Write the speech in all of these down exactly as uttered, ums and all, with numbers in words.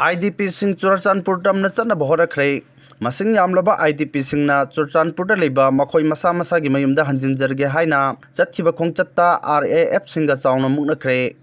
IDPꯁꯤꯡ ꯆꯨꯔꯆꯥꯟꯄꯨꯔ ꯇꯝꯅ ꯆꯠꯅꯕ ꯍꯣꯠꯅꯈ꯭ꯔꯦ꯫ ꯃꯁꯤꯡ ꯌꯥꯝꯂꯕ IDPꯁꯤꯡꯅ ꯆꯨꯔꯆꯥꯟꯄꯨꯔꯗ ꯂꯩꯕ ꯃꯈꯣꯏ ꯃꯁꯥ ꯃꯁꯥꯒꯤ ꯃꯌꯨꯝꯗ ꯍꯟꯖꯤꯟꯖꯔꯒꯦ ꯍꯥꯏꯅ ꯆꯠꯈꯤꯕ ꯈꯣꯡꯆꯠꯇ RAFꯁꯤꯡꯒ ꯆꯥꯎꯅ ꯃꯨꯛꯅꯈ꯭ꯔꯦ꯫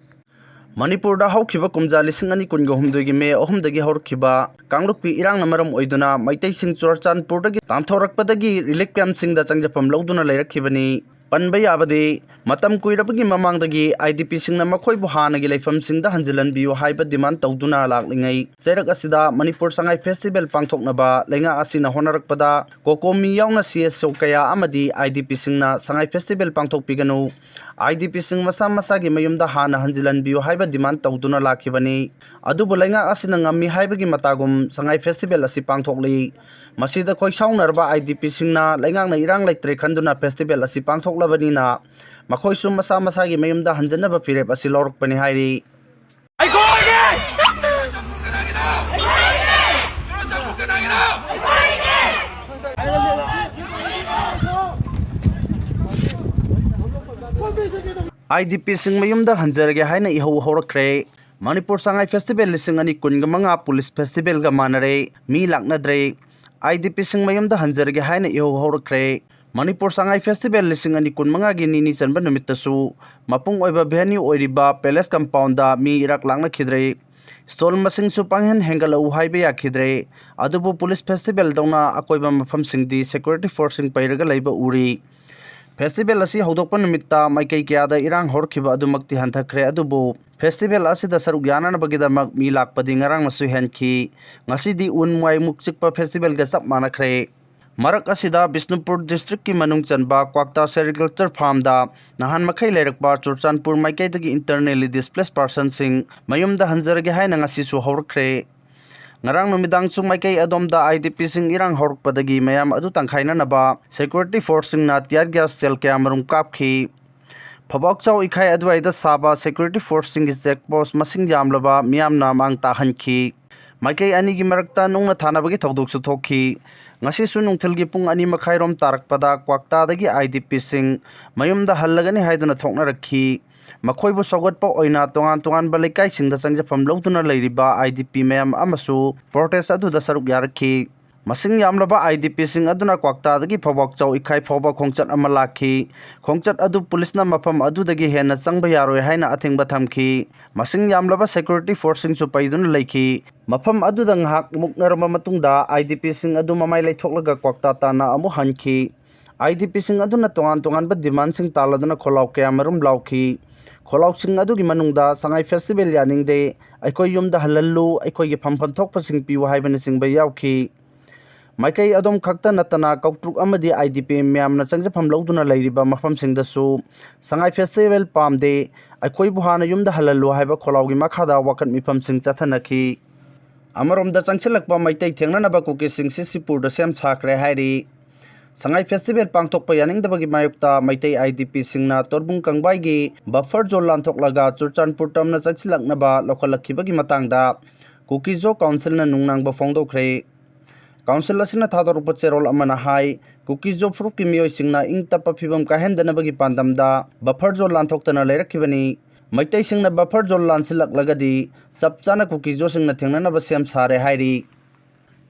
ꯃꯅꯤꯄꯨꯔꯗ ꯍꯧꯈꯤꯕ ꯀꯨꯝꯖꯥ ꯂꯤꯁꯤꯡ ꯑꯅꯤ ꯀꯨꯟꯒ ꯍꯨꯝꯗꯣꯏꯒꯤ ꯃꯦ ꯑꯍꯨꯝꯗꯒꯤ ꯍꯧꯔꯛꯈꯤꯕ ꯀꯥꯡꯂꯨꯞꯀꯤ ꯏꯔꯥꯡꯅ ꯃꯔꯝ ꯑꯣꯏꯗꯨꯅ ꯃꯩꯇꯩꯁꯤꯡ ꯆꯨꯔꯆꯥꯟꯄꯨꯔꯗꯒꯤ ꯇꯥꯟꯊꯣꯔꯛꯄꯗꯒꯤ ꯔꯤꯂꯤꯐ ꯀꯦꯝꯞꯁꯤꯡꯗ ꯆꯪꯖꯐꯝ ꯂꯧꯗꯨꯅ ꯂꯩꯔꯛꯈꯤꯕꯅꯤ꯫ ꯄꯟꯕ ꯌꯥꯕꯗꯤ, ꯃꯇꯝ ꯀꯨꯏꯔꯕꯒꯤ ꯃꯃꯥꯡꯗꯒꯤ IDPꯁꯤꯡꯅ ꯃꯈꯣꯏꯕꯨ ꯍꯥꯟꯅꯒꯤ ꯂꯩꯐꯝꯁꯤꯡꯗ ꯍꯟꯖꯤꯜꯍꯟꯕꯤꯌꯨ ꯍꯥꯏꯕ ꯗꯤꯃꯥꯟ ꯇꯧꯗꯨꯅ ꯂꯥꯛꯂꯤꯉꯩ, ꯆꯩꯔꯛ ꯑꯁꯤꯗ ꯃꯅꯤꯄꯨꯔ ꯁꯉꯥꯏ ꯐꯦꯁꯇꯤꯚꯦꯜ ꯄꯥꯡꯊꯣꯛꯅꯕ ꯂꯩꯉꯥꯛ ꯑꯁꯤꯅ ꯍꯣꯠꯅꯔꯛꯄꯗ, COCOMI ꯌꯥꯎꯅ CSO ꯀꯌꯥ ꯑꯃꯗꯤ IDPꯁꯤꯡꯅ ꯁꯉꯥꯏ ꯐꯦꯁꯇꯤꯚꯦꯜ ꯄꯥꯡꯊꯣꯛꯄꯤꯒꯅꯨ, IDPꯁꯤꯡ ꯃꯁꯥ ꯃꯁꯥꯒꯤ ꯃꯌꯨꯝꯗ ꯍꯥꯟꯅ ꯍꯟꯖꯤꯜꯍꯟꯕꯤꯌꯨ ꯍꯥꯏꯕ ꯗꯤꯃꯥꯟ ꯇꯧꯗꯨꯅ ꯂꯥꯛꯈꯤꯕꯅꯤ꯫ ꯑꯗꯨꯕꯨ ꯂꯩꯉꯥꯛ ꯑꯁꯤꯅ ꯉꯝꯃꯤ ꯍꯥꯏꯕꯒꯤ ꯃꯇꯥꯒꯨꯝ ꯁꯉꯥꯏ ꯐꯦꯁꯇꯤꯚꯦꯜ ꯑꯁꯤ ꯄꯥꯡꯊꯣꯛꯂꯤ꯫ ꯃꯁꯤꯗ ꯈꯣꯏ ꯁꯥꯎꯅꯔꯕ IDPꯁꯤꯡꯅ ꯂꯩꯉꯥꯛꯅ ꯏꯔꯥꯡ ꯂꯩꯇ꯭ꯔꯦ ꯈꯟꯗꯨꯅ ꯐꯦꯁꯇꯤꯚꯦꯜ ꯑꯁꯤ ꯄꯥꯡꯊꯣꯛꯂꯕꯅꯤꯅ, ꯃꯈꯣꯏꯁꯨ ꯃꯁꯥ ꯃꯁꯥꯒꯤ ꯃꯌꯨꯝꯗ ꯍꯟꯖꯤꯟꯅꯕ ꯐꯤꯔꯦꯞ ꯑꯁꯤ ꯂꯧꯔꯛꯄꯅꯤ ꯍꯥꯏꯔꯤ꯫ IDPꯁꯤꯡ ꯃꯌꯨꯝꯗ ꯍꯟꯖꯔꯒꯦ ꯍꯥꯏꯅ ꯏꯍꯧ ꯍꯧꯔꯛꯈ꯭ꯔꯦ꯫ ꯃꯅꯤꯄꯨꯔ ꯁꯉꯥꯏ ꯐꯦꯁꯇꯤꯚꯦꯜ ꯂꯤꯁꯤꯡ ꯑꯅꯤ ꯀꯨꯟꯒ ꯃꯉꯥ ꯄꯨꯂꯤꯁ ꯐꯦꯁꯇꯤꯚꯦꯜꯒ ꯃꯥꯟꯅꯔꯦ, ꯃꯤ ꯂꯥꯛꯅꯗ꯭ꯔꯦ꯫ IDPꯁꯤꯡ ꯃꯌꯨꯝꯗ ꯍꯟꯖꯔꯒꯦ ꯍꯥꯏꯅ ꯏꯍꯧ ꯍꯧꯔꯛꯈ꯭ꯔꯦ꯫ ꯃꯅꯤꯄꯨꯔ ꯁꯉꯥꯏ ꯐꯦꯁꯇꯤꯚꯦꯜ ꯂꯤꯁꯤꯡ ꯑꯅꯤ ꯀꯨꯟꯃꯉꯥꯒꯤ ꯅꯤꯅꯤ ꯆꯟꯕ ꯅꯨꯃꯤꯠꯇꯁꯨ ꯃꯄꯨꯡ ꯑꯣꯏꯕ venue ꯑꯣꯏꯔꯤꯕ ꯄꯦꯂꯦꯁ ꯀꯝꯄꯥꯎꯟꯗ ꯃꯤ ꯏꯔꯥꯛ ꯂꯥꯛꯅꯈꯤꯗ꯭ꯔꯦ꯫ ꯁ꯭ꯇꯣꯜ ꯃꯁꯤꯡꯁꯨ ꯄꯪꯍꯦꯟ ꯍꯦꯟꯒꯠꯂꯛꯎ ꯍꯥꯏꯕ ꯌꯥꯈꯤꯗ꯭ꯔꯦ꯫ ꯑꯗꯨꯕꯨ ꯄꯨꯂꯤꯁ ꯐꯦꯁꯇꯤꯚꯦꯜꯗꯧꯅ ꯑꯀꯣꯏꯕ ꯃꯐꯝꯁꯤꯡꯗꯤ ꯁꯦꯀ꯭ꯌꯨꯔꯤꯇꯤ ꯐꯣꯔꯁꯁꯤꯡ ꯄꯩꯔꯒ ꯂꯩꯕ ꯎꯔꯤ꯫ ꯐꯦꯁꯇꯤꯚꯦꯜ ꯑꯁꯤ ꯍꯧꯗꯣꯛꯄ ꯅꯨꯃꯤꯠꯇ ꯃꯥꯏꯀꯩ ꯀꯌꯥꯗ ꯏꯔꯥꯡ ꯍꯧꯔꯛꯈꯤꯕ ꯑꯗꯨꯃꯛꯇꯤ ꯍꯟꯊꯈ꯭ꯔꯦ, ꯑꯗꯨꯕꯨ ꯐꯦꯁꯇꯤꯚꯦꯜ ꯑꯁꯤꯗ ꯁꯔꯨꯛ ꯌꯥꯅꯅꯕꯒꯤꯗꯃꯛ ꯃꯤ ꯂꯥꯛꯄꯗꯤ ꯉꯔꯥꯡꯅꯁꯨ ꯍꯦꯟꯈꯤ꯫ ꯉꯁꯤꯗꯤ ꯎꯟ ꯃꯣꯌꯥꯏꯃꯨꯛ ꯆꯤꯛꯄ ꯐꯦꯁꯇꯤꯚꯦꯜꯒ ꯆꯞ ꯃꯥꯟꯅꯈ꯭ꯔꯦ꯫ ꯃꯔꯛ ꯑꯁꯤꯗ ꯕꯤꯁꯅꯨꯄꯨꯔ ꯗꯤꯁꯇ꯭ꯔꯤꯛꯀꯤ ꯃꯅꯨꯡ ꯆꯟꯕ ꯀ꯭ꯋꯥꯛꯇꯥ ꯁꯦꯔꯤꯀꯜꯆꯔ ꯐꯥꯔꯝꯗ ꯅꯍꯥꯟ ꯃꯈꯩ ꯂꯩꯔꯛꯄ ꯆꯨꯔꯆꯥꯟꯄꯨꯔ ꯃꯥꯏꯀꯩꯗꯒꯤ internally displaced personꯁꯤꯡ ꯃꯌꯨꯝꯗ ꯍꯟꯖꯔꯒꯦ ꯍꯥꯏꯅ ꯉꯁꯤꯁꯨ ꯍꯧꯔꯛꯈ꯭ꯔꯦ꯫ ꯉꯔꯥꯡ ꯅꯨꯃꯤꯗꯥꯡꯁꯨ ꯃꯥꯏꯀꯩ ꯑꯗꯣꯝꯗ IDPꯁꯤꯡ ꯏꯔꯥꯡ ꯍꯧꯔꯛꯄꯗꯒꯤ ꯃꯌꯥꯝ ꯑꯗꯨ ꯇꯥꯟꯈꯥꯏꯅꯅꯕ ꯁꯦꯀ꯭ꯌꯨꯔꯤꯇꯤ ꯐꯣꯔꯁꯁꯤꯡꯅ tear gas shell ꯀꯌꯥꯃꯔꯨꯝ ꯀꯥꯞꯈꯤ꯫ ꯐꯕꯥꯎꯆꯥꯎ ꯏꯈꯥꯏ ꯑꯗꯨꯋꯥꯏꯗ ꯁꯥꯕ ꯁꯦꯀ꯭ꯌꯨꯔꯤꯇꯤ ꯐꯣꯔꯁꯁꯤꯡꯒꯤ ꯆꯦꯛ ꯄꯣꯁ ꯃꯁꯤꯡ ꯌꯥꯝꯂꯕ ꯃꯤꯌꯥꯝꯅ ꯃꯥꯡ ꯇꯥꯛꯍꯟꯈꯤ꯫ ꯃꯥꯏꯀꯩ ꯑꯅꯤꯒꯤ ꯃꯔꯛꯇ ꯅꯨꯡꯅ ꯊꯥꯅꯕꯒꯤ ꯊꯧꯗꯣꯛꯁꯨ ꯊꯣꯛꯈꯤ꯫ ꯉꯁꯤꯁꯨ ꯅꯨꯡꯊꯤꯜꯒꯤ ꯄꯨꯡ ꯑꯅꯤ ꯃꯈꯥꯏꯔꯣꯝ ꯇꯥꯔꯛꯄꯗ ꯀ꯭ꯋꯥꯛꯇꯥꯗꯒꯤ IDPꯁꯤꯡ ꯃꯌꯨꯝꯗ ꯍꯜꯂꯒꯅꯤ ꯍꯥꯏꯗꯨꯅ ꯊꯣꯛꯅꯔꯛꯈꯤ꯫ ꯃꯈꯣꯏꯕꯨ ꯁꯧꯒꯠꯄ ꯑꯣꯏꯅ ꯇꯣꯉꯥꯟ ꯇꯣꯉꯥꯟꯕ ꯂꯩꯀꯥꯏꯁꯤꯡꯗ ꯆꯪꯖꯐꯝ ꯂꯧꯗꯨꯅ ꯂꯩꯔꯤꯕ IDP ꯃꯌꯥꯝ ꯑꯃꯁꯨ protest ꯑꯗꯨꯗ ꯁꯔꯨꯛ ꯌꯥꯔꯛꯈꯤ꯫ ꯃꯁꯤꯡ ꯌꯥꯝꯂꯕ IDPꯁꯤꯡ ꯑꯗꯨꯅ ꯀ꯭ꯋꯥꯛꯇꯥꯗꯒꯤ ꯐꯥꯎꯕꯥꯛꯆꯧ ꯏꯈꯥꯏ ꯐꯥꯎꯕ ꯈꯣꯡꯆꯠ ꯑꯃ ꯂꯥꯛꯈꯤ꯫ ꯈꯣꯡꯆꯠ ꯑꯗꯨ ꯄꯨꯂꯤꯁꯅ ꯃꯐꯝ ꯑꯗꯨꯗꯒꯤ ꯍꯦꯟꯅ ꯆꯪꯕ ꯌꯥꯔꯣꯏ ꯍꯥꯏꯅ ꯑꯊꯤꯡꯕ ꯊꯝꯈꯤ꯫ ꯃꯁꯤꯡ ꯌꯥꯝꯂꯕ security forceꯁꯤꯡꯁꯨ ꯄꯩꯗꯨꯅ ꯂꯩꯈꯤ꯫ ꯃꯐꯝ ꯑꯗꯨꯗ ꯉꯥꯏꯍꯥꯛ ꯃꯨꯛꯅꯔꯕ ꯃꯇꯨꯡꯗ IDPꯁꯤꯡ ꯑꯗꯨ ꯃꯃꯥꯏ ꯂꯩꯊꯣꯛꯂꯒ ꯀ꯭ꯋꯥꯛꯇꯥ ꯇꯥꯟꯅ ꯑꯃꯨꯛ ꯍꯟꯈꯤ꯫ IDPꯁꯤꯡ ꯑꯗꯨꯅ ꯇꯣꯉꯥꯟ ꯇꯣꯉꯥꯟꯕ demandꯁꯤꯡ ꯇꯥꯜꯂꯗꯨꯅ ꯈꯣꯜꯂꯥꯎ ꯀꯌꯥꯃꯔꯨꯝ ꯂꯥꯎꯈꯤ꯫ ꯈꯣꯜꯂꯥꯎꯁꯤꯡ ꯑꯗꯨꯒꯤ ꯃꯅꯨꯡꯗ "ꯁꯉꯥꯏ festival ꯌꯥꯅꯤꯡꯗꯦ", "ꯑꯩꯈꯣꯏ ꯌꯨꯝꯗ ꯍꯜꯍꯜꯂꯨ", "ꯑꯩꯈꯣꯏꯒꯤ ꯐꯝꯐꯝ ꯊꯣꯛꯄꯁꯤꯡ ꯄꯤꯌꯨ" ꯍꯥꯏꯕꯅꯆꯤꯡꯕ ꯌꯥꯎꯈꯤ꯫ ꯃꯥꯏꯀꯩ ꯑꯗꯨꯝ ꯈꯛꯇ ꯅꯠꯇꯅ ꯀꯧꯇ꯭ꯔꯨꯛ ꯑꯃꯗꯤ IDP ꯃꯌꯥꯝꯅ ꯆꯪꯖꯐꯝ ꯂꯧꯗꯨꯅ ꯂꯩꯔꯤꯕ ꯃꯐꯝꯁꯤꯡꯗꯁꯨ "ꯁꯉꯥꯏ festival ꯄꯥꯝꯗꯦ, ꯑꯩꯈꯣꯏꯕꯨ ꯍꯥꯟꯅ ꯌꯨꯝꯗ ꯍꯜꯍꯜꯂꯨ" ꯍꯥꯏꯕ ꯈꯣꯜꯂꯥꯎꯒꯤ ꯃꯈꯥꯗ ꯋꯥꯀꯠ ꯃꯤꯐꯝꯁꯤꯡ ꯆꯠꯊꯅꯈꯤ꯫ ꯑꯃꯔꯣꯝꯗ ꯆꯪꯁꯤꯜꯂꯛꯄ ꯃꯩꯇꯩ ꯊꯦꯡꯅꯅꯕ ꯀꯨꯀꯤꯁꯤꯡ ꯁꯤꯁꯤꯄꯨꯔꯗ ꯁꯦꯝ ꯁꯥꯈ꯭ꯔꯦ ꯍꯥꯏꯔꯤ꯫ ꯁꯉꯥꯏ festival ꯄꯥꯡꯊꯣꯛꯄ ꯌꯥꯅꯤꯡꯗꯕꯒꯤ ꯃꯥꯌꯣꯛꯇ ꯃꯩꯇꯩ IDPꯁꯤꯡꯅ ꯇꯣꯔꯕꯨꯡ ꯀꯪꯕꯥꯏꯒꯤ buffer zone ꯂꯥꯟꯊꯣꯛꯂꯒ ꯆꯨꯔꯆꯥꯟꯄꯨꯔ ꯇꯝꯅ ꯆꯪꯁꯤꯜꯂꯛꯅꯕ ꯂꯧꯈꯠꯂꯛꯈꯤꯕꯒꯤ ꯃꯇꯥꯡꯗ ꯀꯨꯀꯤꯖꯣ councilꯅ ꯅꯨꯡꯅꯥꯡꯕ ꯐꯣꯡꯗꯣꯛꯈ꯭ꯔꯦ꯫ Council ꯑꯁꯤꯅ ꯊꯥꯗꯣꯔꯛꯄ ꯆꯦꯔꯣꯜ ꯑꯃꯅ ꯍꯥꯏ, ꯀꯨꯀꯤꯖꯣ ꯐꯨꯔꯨꯞꯀꯤ ꯃꯤꯑꯣꯏꯁꯤꯡꯅ ꯏꯪ ꯇꯞꯄ ꯐꯤꯕꯝ ꯀꯥꯏꯍꯟꯗꯅꯕꯒꯤ ꯄꯥꯟꯗꯝꯗ buffer zone ꯂꯥꯟꯊꯣꯛꯇꯅ ꯂꯩꯔꯛꯈꯤꯕꯅꯤ꯫ ꯃꯩꯇꯩꯁꯤꯡꯅ buffer zone ꯂꯥꯟꯁꯤꯜꯂꯛꯂꯒꯗꯤ ꯆꯞ ꯆꯥꯅ ꯀꯨꯀꯤꯖꯣꯁꯤꯡꯅ ꯊꯦꯡꯅꯅꯕ ꯁꯦꯝ ꯁꯥꯔꯦ ꯍꯥꯏꯔꯤ꯫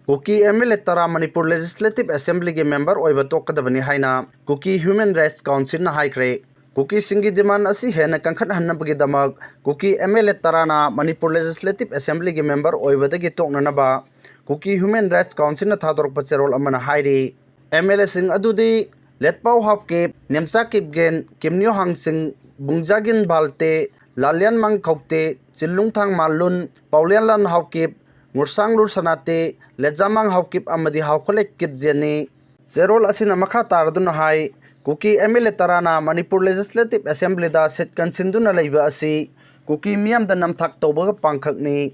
ꯀꯨꯀꯤ MLA ꯇꯔꯥ ꯃꯅꯤꯄꯨꯔ Legislative Assemblyꯒꯤ member ꯑꯣꯏꯕ ꯇꯣꯛꯀꯗꯕꯅꯤ ꯍꯥꯏꯅ ꯀꯨꯀꯤ Human Rights Councilꯅ ꯍꯥꯏꯈ꯭ꯔꯦ꯫ ꯀꯨꯀꯤꯁꯤꯡꯒꯤ demand ꯑꯁꯤ ꯍꯦꯟꯅ ꯀꯟꯈꯠꯍꯟꯅꯕꯒꯤꯗꯃꯛ ꯀꯨꯀꯤ MLA ꯇꯔꯥꯅ ꯃꯅꯤꯄꯨꯔ Legislative Assemblyꯒꯤ member ꯑꯣꯏꯕꯗꯒꯤ ꯇꯣꯛꯅꯅꯕ ꯀꯨꯀꯤ Human Rights Councilꯅ ꯊꯥꯗꯣꯔꯛꯄ ꯆꯦꯔꯣꯜ ꯑꯃꯅ ꯍꯥꯏꯔꯤ꯫ MLAꯁꯤꯡ ꯑꯗꯨꯗꯤ ꯂꯦꯠꯄꯥꯎ ꯍꯥꯎꯀꯤꯞ, ꯅꯦꯝꯆꯥ ꯀꯤꯞꯒꯦꯟ, ꯀꯤꯝꯅ꯭ꯌꯨ ꯍꯥꯡꯁꯤꯡ, ꯕꯨꯡꯖꯥꯒꯤꯟ ꯚꯥꯜꯇꯦ, ꯂꯥꯂꯤꯌꯥꯟ ꯃꯥꯡ ꯈꯧꯇꯦ, ꯆꯤꯜꯂꯨꯡꯊꯥꯡ ꯃꯥꯂꯨꯟ, ꯄꯥꯎꯂꯤꯌꯥꯟꯂꯥꯟ ꯍꯥꯎꯀꯤꯞ, ꯉꯨꯔꯁꯥꯡꯂꯨꯔ ꯁꯅꯥꯇꯦ, ꯂꯦꯖꯥꯃꯥꯡ ꯍꯥꯎꯀꯤꯞ ꯑꯃꯗꯤ ꯍꯥꯎꯈꯣꯂꯦꯛ ꯀꯤꯞꯖꯦꯟꯅꯤ꯫ ꯆꯦꯔꯣꯜ ꯑꯁꯤꯅ ꯃꯈꯥ ꯇꯥꯔꯗꯨꯅ ꯍꯥꯏ, ꯀꯨꯀꯤ MLA ꯇꯔꯥꯅ ꯃꯅꯤꯄꯨꯔ Legislative Assemblyꯗ seat ꯀꯟꯁꯤꯟꯗꯨꯅ ꯂꯩꯕ ꯑꯁꯤ ꯀꯨꯀꯤ ꯃꯤꯌꯥꯝꯗ ꯅꯝꯊꯥꯛ ꯇꯧꯕꯒ ꯄꯥꯡꯈꯛꯅꯤ꯫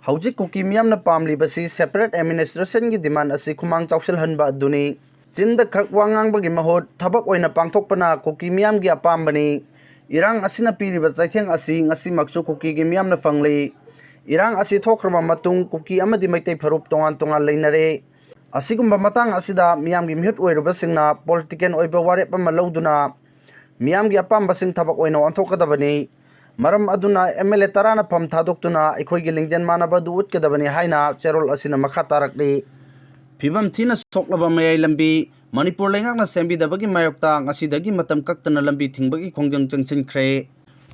ꯍꯧꯖꯤꯛ ꯀꯨꯀꯤ ꯃꯤꯌꯥꯝꯅ ꯄꯥꯝꯂꯤꯕꯁꯤ separate administrationꯒꯤ demand ꯑꯁꯤ ꯈꯨꯃꯥꯡ ꯆꯥꯎꯁꯤꯜꯍꯟꯕ ꯑꯗꯨꯅꯤ꯫ ꯆꯤꯟꯗ ꯈꯛ ꯋꯥ ꯉꯥꯡꯕꯒꯤ ꯃꯍꯨꯠ ꯊꯕꯛ ꯑꯣꯏꯅ ꯄꯥꯡꯊꯣꯛꯄꯅ ꯀꯨꯀꯤ ꯃꯤꯌꯥꯝꯒꯤ ꯑꯄꯥꯝꯕꯅꯤ꯫ ꯏꯔꯥꯡ ꯑꯁꯤꯅ ꯄꯤꯔꯤꯕ ꯆꯩꯊꯦꯡ ꯑꯁꯤ ꯉꯁꯤꯃꯛꯁꯨ ꯀꯨꯀꯤꯒꯤ ꯃꯤꯌꯥꯝꯅ ꯐꯪꯂꯤ꯫ ꯏꯔꯥꯡ ꯑꯁꯤ ꯊꯣꯛꯈ꯭ꯔꯕ ꯃꯇꯨꯡ ꯀꯨꯀꯤ ꯑꯃꯗꯤ ꯃꯩꯇꯩ ꯐꯨꯔꯨꯞ ꯇꯣꯉꯥꯟ ꯇꯣꯉꯥꯟ ꯂꯩꯅꯔꯦ꯫ ꯑꯁꯤꯒꯨꯝꯕ ꯃꯇꯥꯡ ꯑꯁꯤꯗ ꯃꯤꯌꯥꯝꯒꯤ ꯃꯤꯍꯨꯠ ꯑꯣꯏꯔꯨꯕꯁꯤꯡꯅ political ꯑꯣꯏꯕ ꯋꯥꯔꯦꯞ ꯑꯃ ꯂꯧꯗꯨꯅ ꯃꯤꯌꯥꯝꯒꯤ ꯑꯄꯥꯝꯕꯁꯤꯡ ꯊꯕꯛ ꯑꯣꯏꯅ ꯑꯣꯟꯊꯣꯛꯀꯗꯕꯅꯤ꯫ ꯃꯔꯝ ꯑꯗꯨꯅ ꯑꯦꯝ ꯑꯦꯜ ꯑꯦ ꯇꯔꯥꯅ ꯐꯝ ꯊꯥꯗꯣꯛꯇꯨꯅ ꯑꯩꯈꯣꯏꯒꯤ ꯂꯤꯡꯖꯦꯜ ꯃꯥꯟꯅꯕ ꯑꯗꯨ ꯎꯠꯀꯗꯕꯅꯤ ꯍꯥꯏꯅ ꯆꯦꯔꯣꯜ ꯑꯁꯤꯅ ꯃꯈꯥ ꯇꯥꯔꯛꯂꯤ꯫ ꯐꯤꯕꯝ ꯊꯤꯅ ꯁꯣꯛꯂꯕ ꯃꯌꯥꯏ ꯂꯝꯕꯤ꯫ ꯃꯅꯤꯄꯨꯔ ꯂꯩꯉꯥꯛꯅ ꯁꯦꯝꯕꯤꯗꯕꯒꯤ ꯃꯥꯌꯣꯛꯇ ꯉꯁꯤꯗꯒꯤ ꯃꯇꯝ ꯀꯛꯇꯅ ꯂꯝꯕꯤ ꯊꯤꯡꯕꯒꯤ ꯈꯣꯡꯖꯪ ꯆꯪꯁꯤꯟꯈ꯭ꯔꯦ꯫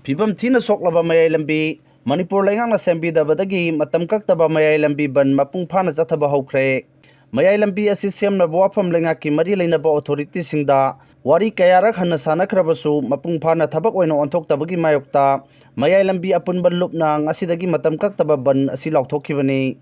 ꯐꯤꯕꯝ ꯊꯤꯅ ꯁꯣꯛꯂꯕ ꯃꯌꯥꯏ ꯂꯝꯕꯤ꯫ ꯃꯅꯤꯄꯨꯔ ꯂꯩꯉꯥꯛꯅ ꯁꯦꯝꯕꯤꯗꯕꯗꯒꯤ ꯃꯇꯝ ꯀꯛꯇꯕ ꯃꯌꯥꯏ ꯂꯝꯕꯤ ꯕꯟ ꯃꯄꯨꯡ ꯐꯥꯅ ꯆꯠꯊꯕ ꯍꯧꯈ꯭ꯔꯦ꯫ ꯃꯌꯥꯏ ꯂꯝꯕꯤ ꯑꯁꯤ ꯁꯦꯝꯅꯕ ꯋꯥꯐꯝ ꯂꯩꯉꯥꯛꯀꯤ ꯃꯔꯤ ꯂꯩꯅꯕ ꯑꯣꯊꯣꯔꯤꯇꯤꯁꯤꯡꯗ ꯋꯥꯔꯤ ꯀꯌꯥꯔꯛ ꯍꯟꯅ ꯁꯥꯟꯅꯈ꯭ꯔꯕꯁꯨ ꯃꯄꯨꯡ ꯐꯥꯅ ꯊꯕꯛ ꯑꯣꯏꯅ ꯑꯣꯟꯊꯣꯛꯇꯕꯒꯤ ꯃꯥꯌꯣꯛꯇ ꯃꯌꯥꯏ ꯂꯝꯕꯤ ꯑꯄꯨꯟꯕ ꯂꯨꯞꯅ ꯉꯁꯤꯗꯒꯤ ꯃꯇꯝ ꯀꯛꯇꯕ ꯕꯟ ꯑꯁꯤ ꯂꯥꯎꯊꯣꯛꯈꯤꯕꯅꯤ꯫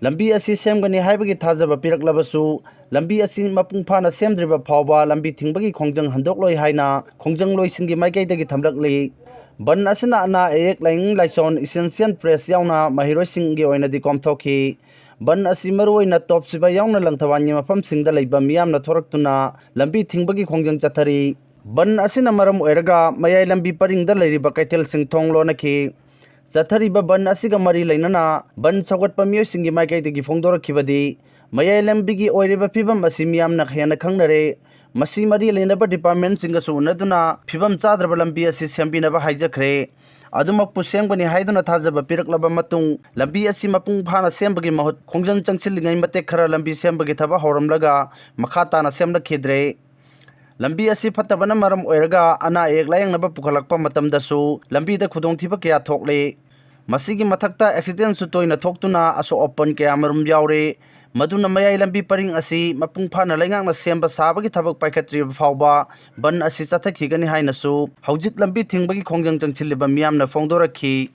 ꯂꯝꯕꯤ ꯑꯁꯤ ꯁꯦꯝꯒꯅꯤ ꯍꯥꯏꯕꯒꯤ ꯊꯥꯖꯕ ꯄꯤꯔꯛꯂꯕꯁꯨ, ꯂꯝꯕꯤ ꯑꯁꯤ ꯃꯄꯨꯡ ꯐꯥꯅ ꯁꯦꯝꯗ꯭ꯔꯤꯕ ꯐꯥꯎꯕ ꯂꯝꯕꯤ ꯊꯤꯡꯕꯒꯤ ꯈꯣꯡꯖꯪ ꯍꯟꯗꯣꯛꯂꯣꯏ ꯍꯥꯏꯅ ꯈꯣꯡꯖꯪꯂꯣꯏꯁꯤꯡꯒꯤ ꯃꯥꯏꯀꯩꯗꯒꯤ ꯊꯝꯂꯛꯂꯤ꯫ ꯕꯟ ꯑꯁꯤꯅ ꯑꯅꯥ ꯑꯌꯦꯛ, ꯂꯥꯏꯅꯤꯡ ꯂꯥꯏꯁꯣꯟ, essential press ꯌꯥꯎꯅ ꯃꯍꯩꯔꯣꯏꯁꯤꯡꯒꯤ ꯑꯣꯏꯅꯗꯤ ꯀꯣꯝꯊꯣꯛꯈꯤ꯫ ꯕꯟ ꯑꯁꯤ ꯃꯔꯨꯑꯣꯏꯅ ꯇꯣꯞ ꯁꯤꯕꯥꯏ ꯌꯥꯎꯅ ꯂꯪꯊꯕꯥꯜꯒꯤ ꯃꯐꯝꯁꯤꯡꯗ ꯂꯩꯕ ꯃꯤꯌꯥꯝꯅ ꯊꯣꯔꯛꯇꯨꯅ ꯂꯝꯕꯤ ꯊꯤꯡꯕꯒꯤ ꯈꯣꯡꯖꯪ ꯆꯠꯊꯔꯤ꯫ ꯕꯟ ꯑꯁꯤꯅ ꯃꯔꯝ ꯑꯣꯏꯔꯒ ꯃꯌꯥꯏ ꯂꯝꯕꯤ ꯄꯔꯤꯡꯗ ꯂꯩꯔꯤꯕ ꯀꯩꯊꯦꯜꯁꯤꯡ ꯊꯣꯡ ꯂꯣꯟꯅꯈꯤ꯫ ꯆꯠꯊꯔꯤꯕ ꯕꯟ ꯑꯁꯤꯒ ꯃꯔꯤ ꯂꯩꯅꯅ ꯕꯟ ꯁꯧꯒꯠꯄ ꯃꯤꯑꯣꯏꯁꯤꯡꯒꯤ ꯃꯥꯏꯀꯩꯗꯒꯤ ꯐꯣꯡꯗꯣꯔꯛꯈꯤꯕꯗꯤ, ꯃꯌꯥꯏ ꯂꯝꯕꯤꯒꯤ ꯑꯣꯏꯔꯤꯕ ꯐꯤꯕꯝ ꯑꯁꯤ ꯃꯤꯌꯥꯝꯅ ꯍꯦꯟꯅ ꯈꯪꯅꯔꯦ꯫ ꯃꯁꯤ ꯃꯔꯤ ꯂꯩꯅꯕ ꯗꯤꯄꯥꯔꯠꯃꯦꯟꯁꯤꯡꯒꯁꯨ ꯎꯅꯗꯨꯅ ꯐꯤꯕꯝ ꯆꯥꯗ꯭ꯔꯕ ꯂꯝꯕꯤ ꯑꯁꯤ ꯁꯦꯝꯕꯤꯅꯕ ꯍꯥꯏꯖꯈ꯭ꯔꯦ꯫ ꯑꯗꯨꯃꯛꯄꯨ ꯁꯦꯝꯒꯅꯤ ꯍꯥꯏꯗꯨꯅ ꯊꯥꯖꯕ ꯄꯤꯔꯛꯂꯕ ꯃꯇꯨꯡ, ꯂꯝꯕꯤ ꯑꯁꯤ ꯃꯄꯨꯡ ꯐꯥꯅ ꯁꯦꯝꯕꯒꯤ ꯃꯍꯨꯠ ꯈꯣꯡꯖꯪ ꯆꯪꯁꯤꯜꯂꯤꯉꯩ ꯃꯇꯦꯛ ꯈꯔ ꯂꯝꯕꯤ ꯁꯦꯝꯕꯒꯤ ꯊꯕꯛ ꯍꯧꯔꯝꯂꯒ ꯃꯈꯥ ꯇꯥꯅ ꯁꯦꯝꯂꯛꯈꯤꯗ꯭ꯔꯦ꯫ ꯂꯝꯕꯤ ꯑꯁꯤ ꯐꯠꯇꯕꯅ ꯃꯔꯝ ꯑꯣꯏꯔꯒ ꯑꯅꯥ ꯑꯌꯦꯛ ꯂꯥꯌꯦꯡꯅꯕ ꯄꯨꯈꯠꯂꯛꯄ ꯃꯇꯝꯗꯁꯨ ꯂꯝꯕꯤꯗ ꯈꯨꯗꯣꯡꯊꯤꯕ ꯀꯌꯥ ꯊꯣꯛꯂꯤ꯫ ꯃꯁꯤꯒꯤ ꯃꯊꯛꯇ ꯑꯦꯛꯁꯤꯗꯦꯟꯁꯨ ꯇꯣꯏꯅ ꯊꯣꯛꯇꯨꯅ ꯑꯁꯣꯛ ꯑꯄꯟ ꯀꯌꯥꯃꯔꯨꯝ ꯌꯥꯎꯔꯤ꯫ ꯃꯗꯨꯅ ꯃꯌꯥꯏ ꯂꯝꯕꯤ ꯄꯔꯤꯡ ꯑꯁꯤ ꯃꯄꯨꯡ ꯐꯥꯅ ꯂꯩꯉꯥꯛꯅ ꯁꯦꯝꯕ ꯁꯥꯕꯒꯤ ꯊꯕꯛ ꯄꯥꯏꯈꯠꯇ꯭ꯔꯤꯕ ꯐꯥꯎꯕ ꯕꯟ ꯑꯁꯤ ꯆꯠꯊꯈꯤꯒꯅꯤ ꯍꯥꯏꯅꯁꯨ ꯍꯧꯖꯤꯛ ꯂꯝꯕꯤ ꯊꯤꯡꯕꯒꯤ ꯈꯣꯡꯖꯪ ꯆꯪꯁꯤꯜꯂꯤꯕ ꯃꯤꯌꯥꯝꯅ ꯐꯣꯡꯗꯣꯔꯛꯈꯤ꯫